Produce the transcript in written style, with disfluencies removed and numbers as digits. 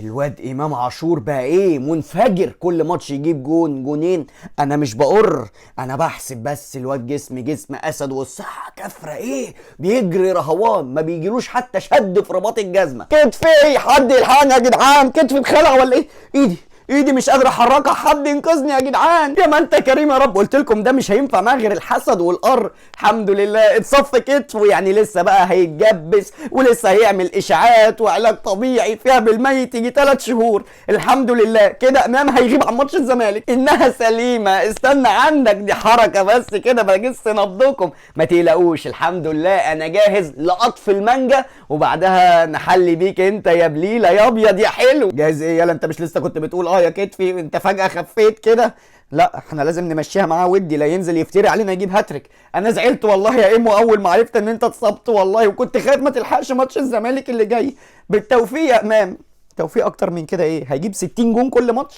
الواد امام عاشور بقى ايه منفجر، كل ماتش يجيب جون جونين. انا مش بقر، انا بحسب بس. الواد جسم جسم اسد والصحة كفره، ايه بيجري رهوان، ما بيجيلوش حتى شد في رباط الجزمة. كتفي، حد يلحقني يا جدعان، كتفي اتخلع ولا ايه؟ ايدي ايدي مش قادر احركها، حد ينقذني يا جدعان. يا ما انت كريم يا رب. قلت لكم ده مش هينفع معاه غير الحسد والقر. الحمد لله اتصف كتفه، يعني لسه بقى هيتجبس ولسه هيعمل اشاعات وعلاج طبيعي فيها بالميت يجي 3 شهور. الحمد لله كده امام هيغيب عن ماتش الزمالك. انها سليمة، استنى عندك دي حركة بس كده بجس نبضكم، ما تقلقوش الحمد لله انا جاهز لقطف المانجا وبعدها نحلي بيك انت يا بليلة يا ابيض يا حلو. جاهز ايه يالا؟ انت مش لسه كنت بتقول يا كتفي، انت فجأة خفيت كده؟ لا احنا لازم نمشيها معاه ودي، لا ينزل يفتري علينا يجيب هاتريك. انا زعلت والله يا ايمو اول ما عرفت ان انت اتصبت والله، وكنت خايف ما تلحقش ماتش الزمالك اللي جاي. بالتوفيق يا امام. توفيق اكتر من كده ايه؟ هيجيب 60 جون كل ماتش.